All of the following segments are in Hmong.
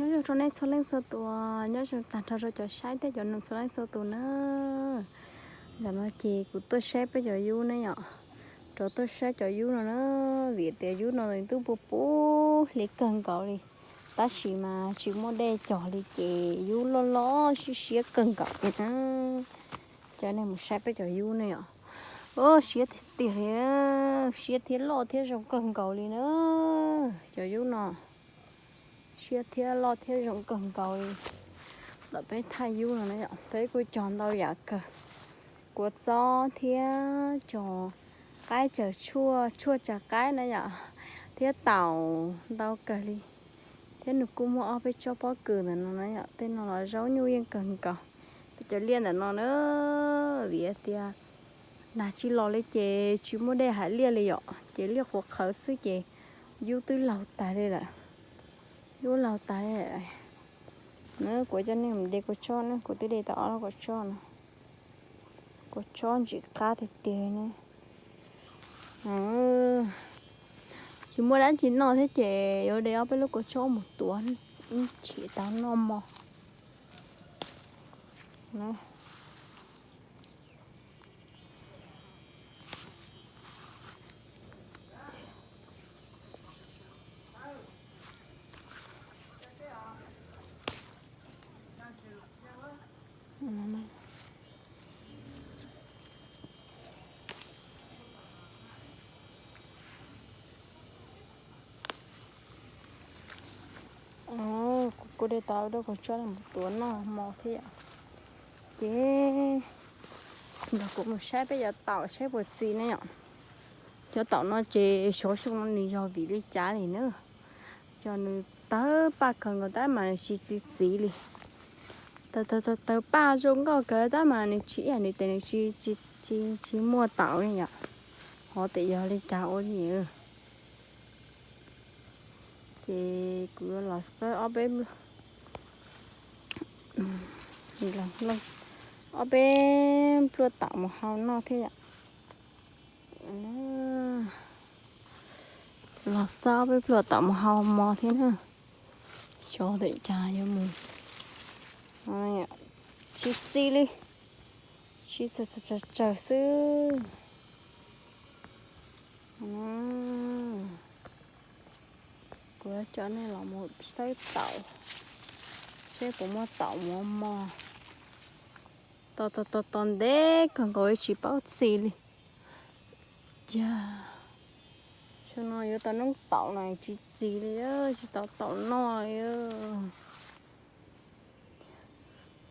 Nyob zoo rau nej txhua leej txhua tus, nyob zoo tag nrho rau cov saib thiab cov nug txhua leej txhua tus na. Ntawm no ces kuv tuaj saib peb cov yub ne yom, rov tuaj saib cov yub no na, vim tias yub no ntuj puv puv hli kawg nkaus li, tab sis mas tsis muaj dej cog li ces yub loj loj siab siab kawg nkaus li na. Coj nej mus saib peb cov yub ne yom. Siab tiag tiag li, siab thiab loj thiab zoo kawg nkaus li na. Cov yub no siab thiab loj thiab zoo kawg nkaus li. Ntawm peb thaj yub no na yom, peb kuj cog ntau yam kawg, kua txob thiab cog qaib, cog tshuaj, tshuaj tsav qaib na yom, thiab taum ntau kawg li. Thiab nws kuj muaj ob peb tsob pob kws ntawm no na yom, tej no los zaub nyuj yeej kawg nkaus. Peb cov liaj ntawm no na, vim tias nag tsis los li ces tsis muaj dej hais liaj li yom, ces liaj qhuav qhawv xwb ces yub twb laug tas li lawm. Yub laug tas li lawm. Na kuv coj nej mus de kua txob na, kuv twb de tau ob lub kua txob no. Kua txob ntsim qab tiag tiag ne. Tsis muaj dab tsi noj thiab ces yuav de ob peb lub kua txob mus tuav, ib chim tau noj mov. Kuv kuj de tau ob lub kua txob mus tuav noj mov thiab. Ces nrog kuv mus saib peb cov taum saib puas txi ne yom. Cov taum no ces xyov xyoo no nws yog vim li cas li na, cov nws tawg paj kawg nkaus tab mas nws tsis txi txiv li. Tawg tawg tawg paj zoo nkauj kawg tab mas nws tsis, ib yam li tias nws tsis, tsis muaj taum li yom. Ho tias yog li cas ua li. Ces kuv yuav los xawb ob peb, ob peb pluaj taum mus hau noj thiab yom. Los xawb ob peb pluaj taum mus hau mov thiab na. Xyov ntawm cas yuav mus, tsis txi li, tsis txawg txawg xwb. Kuv coj nej los mus saib taum, seb puas muaj taum mus mov. Tos tos tos ntev kawg nkaus tsis paub txi li. Cas xyoo no yuav tau noob taum na tsis txi li, tsis tau taum noj li.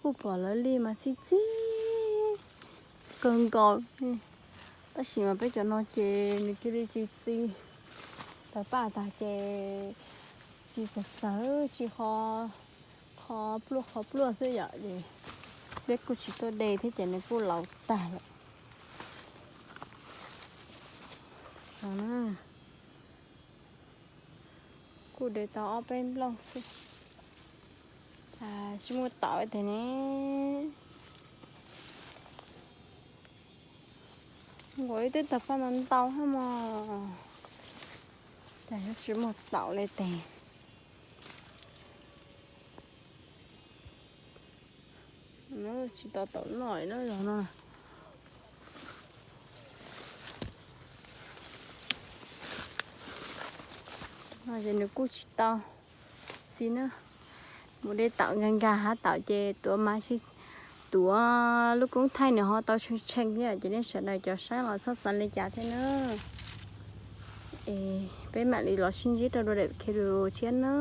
Kuj pom lawv li mas txi txi kawg nkaus, tab sis mas peb cov no ces nws cia li tsis txi. Tawg paj tag ces tsis txawg txawg, tsis qho, qho pluaj qho pluaj xwb yom. Peb kuj tsis tuaj de thiab ces nws kuj laus tag lawm. Kuj de tau ob peb nplooj xwb. Cas tsis muaj taum tiag ne. Nkaus ib twb tawg paj ntau ntau thiab mog. Cas yuav tsis muaj taum li tes. Tsis tau taum noj na zog no. No ces nws kuj tsis tau txi na. Mus de taum nkag nkag hav taum ces tuav mas, tuav lub koob thaij nws ho tau tshee tshee thiab ces nej sawv daws cov saib los txhob xav li cas thiab na. Es peb mam li los sib ntsib rau dua daim video tshiab na.